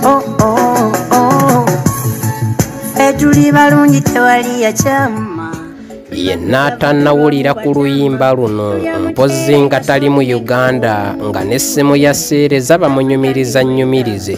Oh, oh, oh. Ffe tuli balungi tewali yakyama. Yenna atannawulira ku luyimba luno mpozzi nga tali mu Uganda nga n'essimu ya Seereza bamunyumiriza nnyumirize.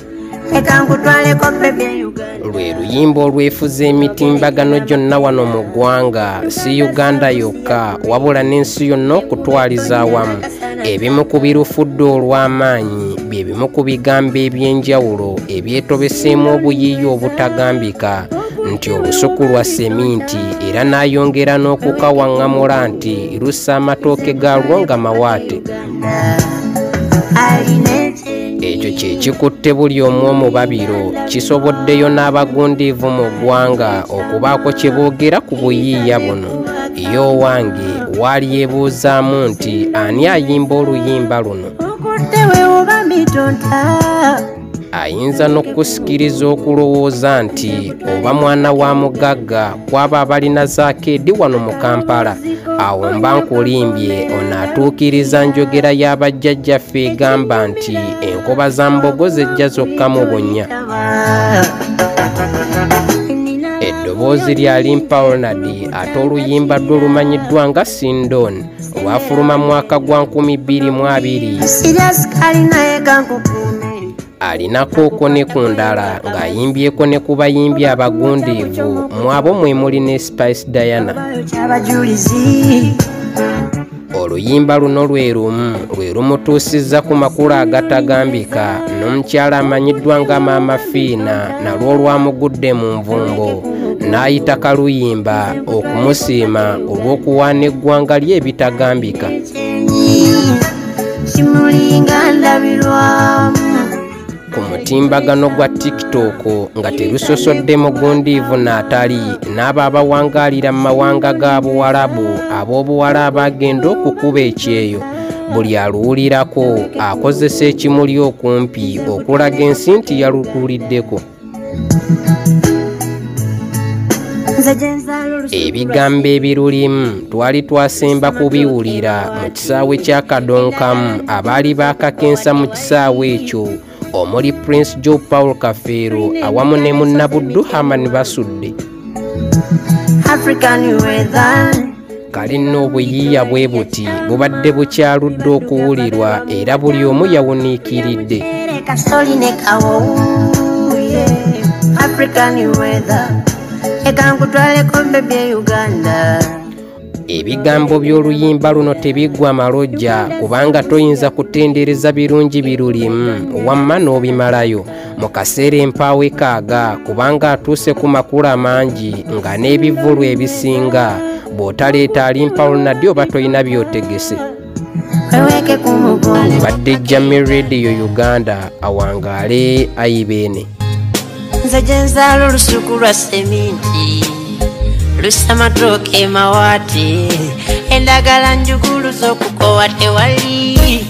Leka nkutwaleko baby Uganda. Lwe luyimba olwefuza emitimbagano gyonna wano mu ggwanga, si Uganda yokka wabula n'ensi yonna okutwaliza awamu. Ebimu ku birufudde olw'amaanyi bye bimu ku bigambo eby'enjawulo ebyetobeseemu obuyiiya obutagambika nti olusuku lwa seminti, era n'ayongera n'okukawaŋŋamula nti lussa amatooke gaalwo nga mawaate. Ekyo kye kikutte buli omu omubabiro, kisoboddeyo n'abagundiivu mu ggwanga okubaako kye boogera ku buyiiya buno. Ye owange waali yeebuuzaamu nti ani ayimba oluyimba luno? Ayinza n'okusikiriza okulowooza nti oba mwana wa mugagga kw'abo abalina zaakeedi wano mu Kampala. Awo mba nkulimbye, ono atuukiriza njogera y'abajjajjaffe egamba nti enkoba za mbogo zijja zokka mu bunnya. Eddoboozi lya Limpa Ronald ate oluyimba lwe lumanyiddwa nga Sindon lwafuluma mwaka gwa 2020. Alinako ne ku ndala ng'ayimbyeko ne ku bayimbi abagundiivu, mu abo mwe muli ne Spice Diana. Oluyimba luno lwe lumu lwe lumutuusizza ku makulu agatagambika n'omukyala amanyiddwa nga Maama Fiina nalwo lwamugudde mu nvumbo n'ayita kaluyimba okumusiima olw'okuwaana eggwanga lye ebitagambika. Ku mutimbagano gwa TikTok nga terusosodde mugundiivu n'atali n'abo abawangaalira mu mawanga ga Buwalabu ab'obuwala abagenda okukuba ekyeyo, buli aluwulirako akozesa ekimuli okumpi okulaga ensi nti yalukuliddeko. Ebigambo ebirulimu twali twasemba kubiwulira mu kisaawe kya Kadonkamu abaali baakakensa mu kisaawe ekyo omuli Prince Joe Paul Kafeero awamu ne munnabuddu Herman Basudde. Kalina obuyiiya bwe buti bubadde bukyaludde okuwulirwa era buli omu yawuniikiridde. Ebigambo by'oluyimba luno tebiggwa malojja kubanga toyinza kutendereza birungi birulimu wamma n'obimalayo. Mu kaseera empaawe kaaga kubanga atuuse ku makula mangi nga n'ebivvulu ebisinga bw'otaleeta Alimpa Ronald oba toyina by'otegese. Mbadde Jamie Radio Uganda, awangaale ayibeene. Nze gye nzaala olusuku lwa seminti lussa amatooke mawaate, endagala njugulu z'okukowa tewali.